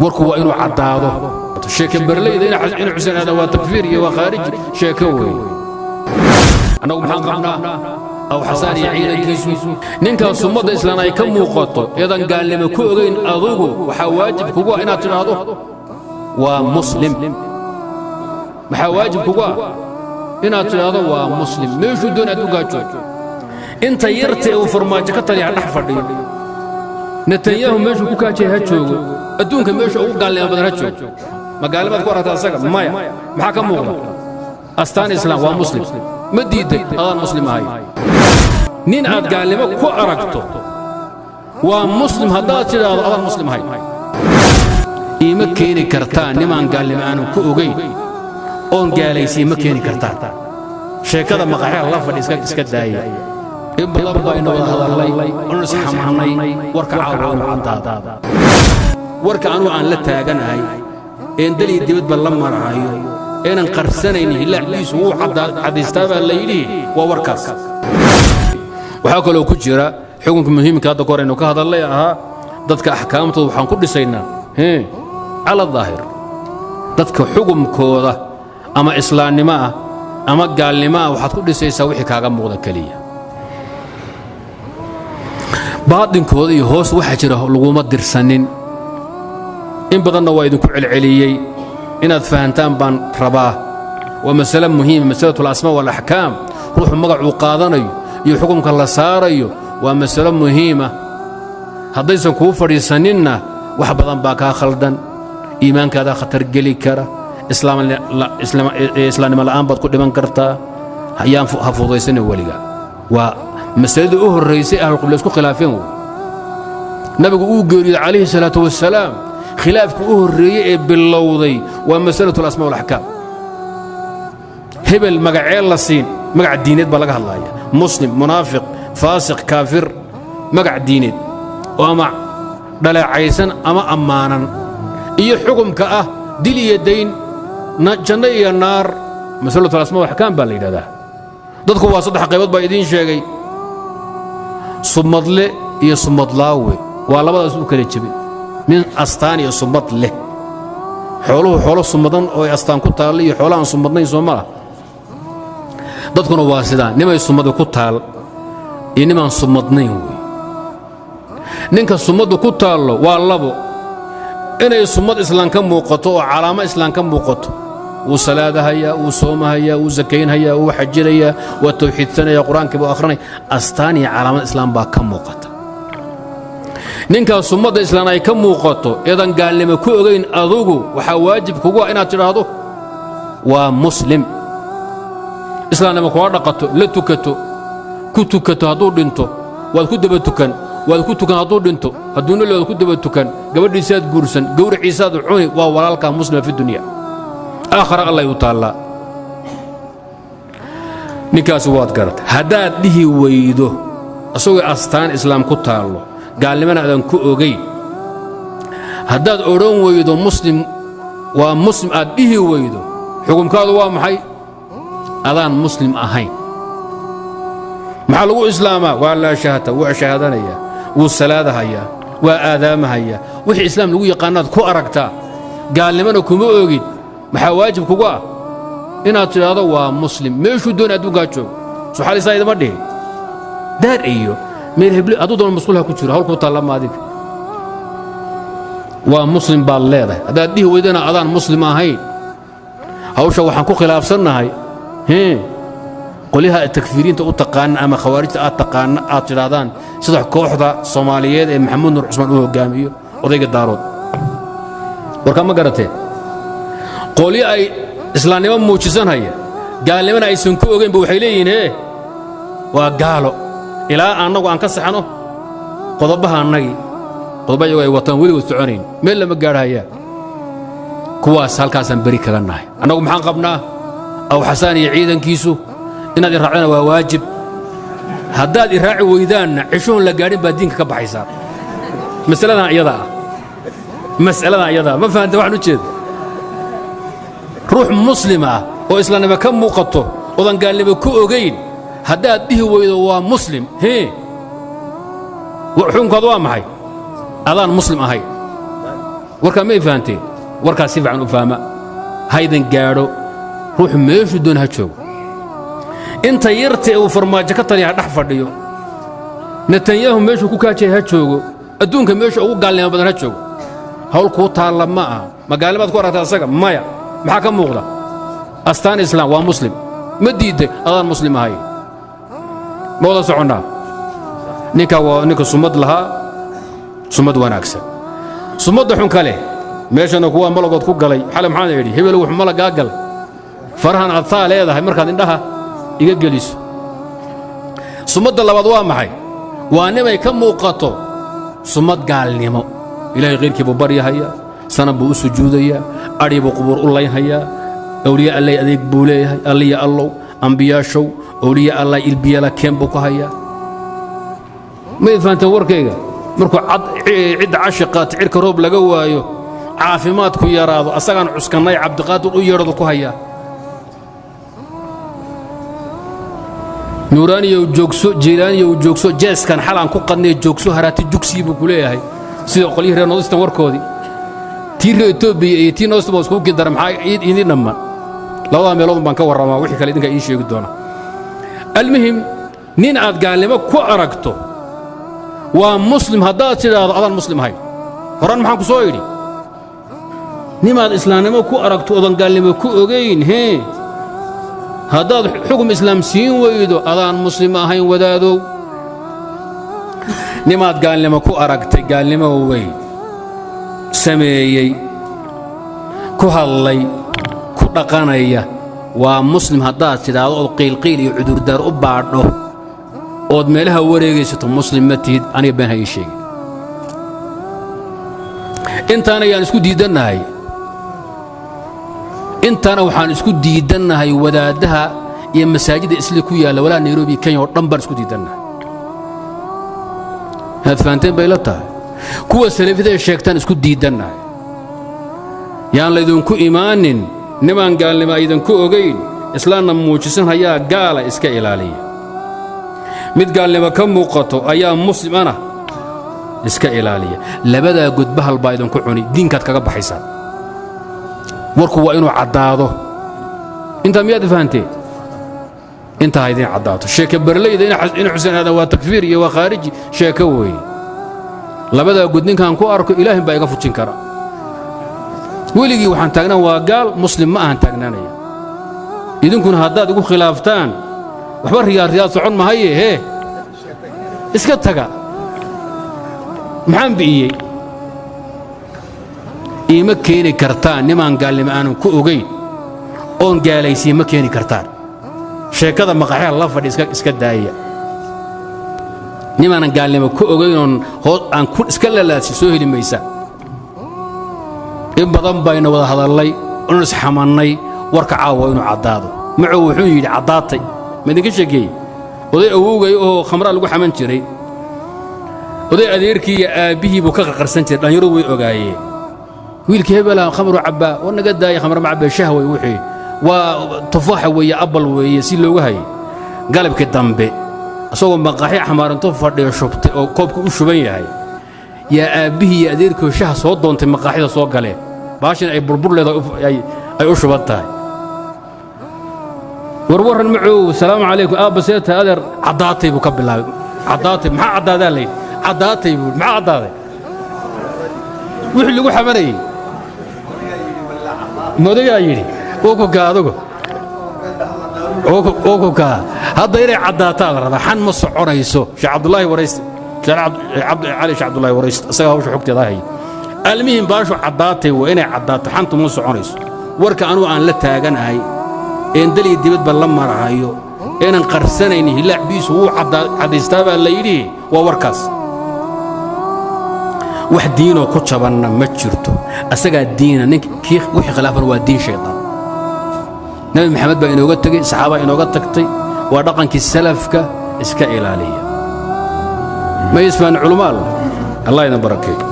Warku waa inuu caddaado. Sheeke berleyda ina Xuseen Aadan waa takfiir iyo waa khaariji, sheeko weeye. Annagu maxaan qabnaa? Aw Xasaan iyo ciidankiisu, ninkaas ummadda islaan ay ka muuqato eedan gaalnimo ku ogayn, adugu waxaa waajib kugu ah inaad tidhaahdo waa muslim. Maxaa waajib kugu ah? Inaad tidhaahdo waa muslim. Meeshuu doon adduunkaa joogo, inta yarta ee uu Farmaajo ka taliya ha dhex fadhiyo, Netanyahu meeshuu ku kaajay ha joogo, adduunka meesha ugu gaalnimo badan ha joogo, ma gaalnimaad ku aragta asaga? Maya. Maxaa ka muuqda? Astaan islaam. Waa muslim. Ma diiday? Adaan muslim ahay. Nin aad gaalnimo ku aragto waa muslim haddaad tidhaahdo, adaan muslim ahay. Iima keeni kartaa nimaan gaalnimo aanan ku ogayn oon gaalaysiin, ma keeni kartaan. Sheekada maqaxyaha la fadhi iska daaya. In badan baynu wada hadallay oon isxamxamnay. Warka caawa inuu caddaado. Warka anugu aan la taaganahay een dal iyo dibadba la marahayo eenan qarsanaynin, hilaacdiisu wuu caddaystaa baa la yidhi, waa warkaas. Waxaa kaloo ku jira xukunka muhiimka hadda kahor aynu ka hadallay ahaa, dadka axkaamtooda waxaan ku dhisaynaa cala daahir. Dadka xukumkooda ama islaamnimo ah ama gaalnimo ah waxaad ku dhisaysaa wixii kaaga muuqda keliya. Baadinkooda iyo hoos waxaa jira laguma dirsanin. In badanna waa idinku celceliyey, inaad fahantaan baan rabaa. Waa masale muhiima, masalatu alasmaa waalaxkaam. Ruuxu magacuu qaadanayo iyo xukumka la saarayo waa masalo muhiima. Haddaysan kuu fadhiisaninna, wax badan baa kaa khaldan, iimaankaadaa khatar geli kara, islaamnimo la'aan baad ku dhiman kartaa. Hayaan ha fududaysanin weliga. Waa masaladii u horraysay ahlulqibla isku khilaafeen wey. Nabigu uu geeriyooday calayhi salaatu wasalaam, khilaafkii u horreeyey ee bilowday waa masalatu alasmaa walaxkaam. Hebel magacee la siin? Magac diineed baa laga hadlaaya: muslim, munaafiq, faasiq, kaafir. Magac diineed oo ama dhaleecaysan ama ammaanan, iyo xukumka ah dil iyo dayn, janno iyo naar. Masalatu alasmaa walaxkaam baa la yidhahdaa. Dadku waa saddex qaybood baa idiin sheegay: sumadle iyo sumadlaawe. Waa labadaas u kala jebin. Nin astaan iyo sumad leh, xooluhu xoolo sumadan oo ay astaan ku taalla iyo xoolahaan sumadnayn, soo ma ah? Dadkuna waa sidaa: nimay sumadu ku taal iyo nimaan sumadnayn wey. Ninka sumaddu ku taallo waa labo: inay sumad islaan ka muuqato oo calaamo islaan ka muuqato, wuu salaadahayaa, wuu soomahayaa, wuu sakaynhayaa, wuu xajinayaa, waa tawxiidsanaya, qur-aankii buu akhrinaya, astaan iyo calaamad islaam baa ka muuqata. Ninkaas sumadda islaan ay ka muuqato eedan gaalnimo ku ogayn, adugu waxaa waajib kugu ah inaad tidhaahdo waa muslim. Islaamnimo kula dhaqato, la tukato, ku tukato. Hadduu dhinto waad ku daba tukan, waad ku tukan. Hadduu dhinto, hadduu nol waad ku daba tukan, gabadhiisaad guursan, gowraciisaad cuni. Waa walaalkaa muslima fi dunya, aakhara allay u taallaa. Ninkaasi waad garatay. Haddaad dhihi weydo isagoo astaan islaam ku taallo, gaalnimana aadan ku ogayn, haddaad odhan weydo muslim, waa muslim aad dhihi weydo, xukumkaadu waa maxay? Adaan muslim ahayn. Maxaa lagu islaamaa? Waa laa shahata, wuu shahaadanayaa, wuu salaadahayaa, waa aadaamahayaa, wixii islaam lagu yaqaanaad ku aragtaa, gaalnimana kuma ogid. Maxaa waajib kugu ah? Inaad tidhaahdo waa muslim, meeshuu doon adduunkaa joogo. Soxaalisaa idama dhihin daar iyo meel hebli, hadduu doono masquul ha ku jiro, hawl kuu taalla ma adiga. Waa muslim baad leedahay. Haddaad dhihi weydana, adaan muslim ahayn. Hawsha waxaan ku khilaafsannahay qolyaha takfiiriinta u taqaana ama khawaarijta aad taqaana, aad tidhaahdaan, sida kooxda Soomaaliyeed ee Maxamuud Nur Cusmaan uu hogaamiyo, odayga Daarood. Warkaa ma garateen? Qolyo ay islaamnimo muujisanhaya, gaalnimana aysan ku ogaynba, waxay leeyihiin hee, waa gaalo, ilaa annagu aan ka saxno qodobaha annagii. Qodoba iyagu ay wataan weligood soconayn, meel lama gaadhayaa. Kuwaas halkaasaan beri kaga nahay. Annagu maxaan qabnaa? Aw Xasaan iyo ciidankiisu, inaad i raacdana waa waajib. Haddaad i raaci weydaanna, cishoon la gaadhin baa diinka ka baxaysaa. Masaladan iyada ah, mas'aladan iyadaa ma fahamta waxaan u jeeda? Ruux muslim ah oo islaamnimo ka muuqato oodan gaalnimo ku ogayn, haddaad dhihi weydo waa muslim, hee, xukunkaadu waa maxay? Adaan muslim ahayn. Warkaa may fahanteen? Warkaas si fiican u fahma, haydan gaadho. Ruuxu meeshuu doon ha joogo, inta yarta ee uu Farmaajo ka taliya ha dhex fadhiyo, Netanyahu meeshuu ku kaajaya ha joogo, adduunka meesha ugu gaalnimo badan ha joogo, hawl kuu taalla ma aha. Ma gaalnimaad ku aragta asaga? Maya. Maxaa ka muuqda? Astaan Islaam. Waa Muslim. Ma diidday? Adaan Muslim ahay. Ma wada soconnaa? Ninkaa waa ninka sumad lahaa, sumad wanaagsan. Sumadda xun kale meeshana kuwaa malagood ku galay xale. Maxaan idhi? Hebel wuxuu malagaa galay farahan aad saa leedahay markaad indhaha iga geliso. Sumadda labaad waa maxay? Waa nimay ka muuqato sumad gaalnimo. Ilaahay khayrkii buu baryahayaa, sanab buu u sujuudayaa, adhi buu qubuur u laynhayaa, awliya Allay adeeg buu leeyahay, Alliya Allow, ambiyaashow, awliya Allah ilbiyala keen buu ku hayaa. Ma idfahanteen warkayga? Markuu cidda cashi qaato, cirka roob laga waayo, caafimaadku yaraado, asagaan cuskannay, Cabdiqaadir u yeedhadu ku hayaa. Nuuraaniyow joogso, Jiilaaniyow joogso, jeeskan xalaan ku qadnay joogso, haraati jugsii buu ku leeyahay. Sida qolyihii reer Nodistan warkoodii, tii reer Etoobiya iyo tii Nodistan baa iskugu kindara. Maxaa idiin dhammaan? Labadaa meelood baan ka warramaa, wixii kale idinkaa ii sheegi doona. Almuhim, nin aad gaalnimo ku aragto waa Muslim haddaad tidhaahdo, adaan Muslim ahayn. Horaan maxaan ku soo idhi? Nimaad islaamnimo ku aragto oodan gaalnimo ku ogayn hee, haddaad xukum islaam siin weydo, adaan Muslim ahayn, wadaadow. Nimaad gaalnimo ku aragtay, gaalnimo weyn sameeyey, ku hadlay, ku dhaqanaya, waa Muslim haddaad tidhaahdo ood qiilqiil iyo cudurdaar u baadho ood meelaha wareegaysato, Muslim ma tihid. Aniga been ha ii sheegin. Intaana yaan isku diidannahay? Intaana waxaan isku diidannahay wadaaddaha iyo masaajidda isli ku yaalla walaa Nairobi, Kenya oo dhan baan isku diidannahay. Inaad fahanteen bay la tahay. Kuwa salafida ee sheegtaan isku diidannahay. Yaan laydinku imaanin nimaan gaalnimo aydanku ogayn, islaamna muujisan hayaa gaala. Iska ilaaliya. Mid gaalnimo ka muuqato ayaa Muslim ana, iska ilaaliya. Labadaa godbahal baa idinku cuni, diinkaad kaga baxaysaan. Warku waa inuu caddaado. Intaa miyaad fahanteen? Intaa ha idiin caddaato. Sheeke barleyda ina Xuseen Aadan waa takfiir iyo waa khaariji, sheeko weeye. Labadaa god ninkaan ku arko, Ilaahin baa iga fujin kara. Weligii waxaan taagnaan waa gaal, Muslim ma ahan taagnaanaya. Idinkuna haddaad igu khilaaftaan, waxba riyaad riyaad socon mahaye. Hee, iska taga. Maxaan bi'iyey? Iima keeni kartaan nimaan gaalnimo aanan ku ogayn oon gaalaysiin, ma keeni kartaan. Sheekada maqaxyaha la fadhi iska daaya. Nimaanan gaalnimo ku ogayn oon aan ku iska lalaadsi soo heli maysa. In badan bayna wada hadallay oon isxamannay. Warka caawa inuu caddaado. Macow wuxuu yidhi caddaatay. Ma idinka sheekeeyey oday awowgay oo khamraa lagu xaman jiray? Oday adeerkii iyo aabbihii buu ka qarqarsan jiray. Dhallinyaradu way ogaayeen. Wiilkii hebelaa khamru cabbaa, war naga daaya, khamr ma cabbee, shahway, wixii waa tufaaxa weeye, abal weeye, si loogu hayay. Galabkii dambe isagoo maqaaxi xamaarinto fadhiyo, shubtay oo koobka u shuban yahay, yaa aabbihii iyo adeerkii shaha soo doontay maqaaxida soo galeen. Baashin ay burbur leedahay ay u shuban tahay. Warwarran macow, salaamu calaykum aabba, seeta adeer? Caddaatay buu ka bilaabay. Caddaatay? Maxaa caddaadaa layidhi. Caddaatay buu. Maxaa caddaaday? Wixii lagu xamanayey modayaa yidhi ukuka adugu ukuka. Hadda inay caddaataa la rabaa, xan ma soconayso. Sheekh Cabdullaahi warayste, Sheekh Cali, Sheekh Cabdullaahi warayste, isagaa hawsha xogteeda haya. Almihim, baashu caddaatay, waa inay caddaato, xantu ma soconayso. Warka anugu aan la taaganahay een dal iyo dibadba la marahayo eenan qarsanaynin, hilaac biisu wuu caddaystaa baa la yidhi. Waa warkaas. Wax diinoo ku jabanna ma jirto. Asagaa diina nink kii wixii khilaafan waa diin shaydaan. Nabi Maxamed baa inooga tegey, saxaabaa inooga tagtay, waa dhaqankii salafka. Iska ilaaliya. Ma isfaan culmaal? Allah idin barakeeyo.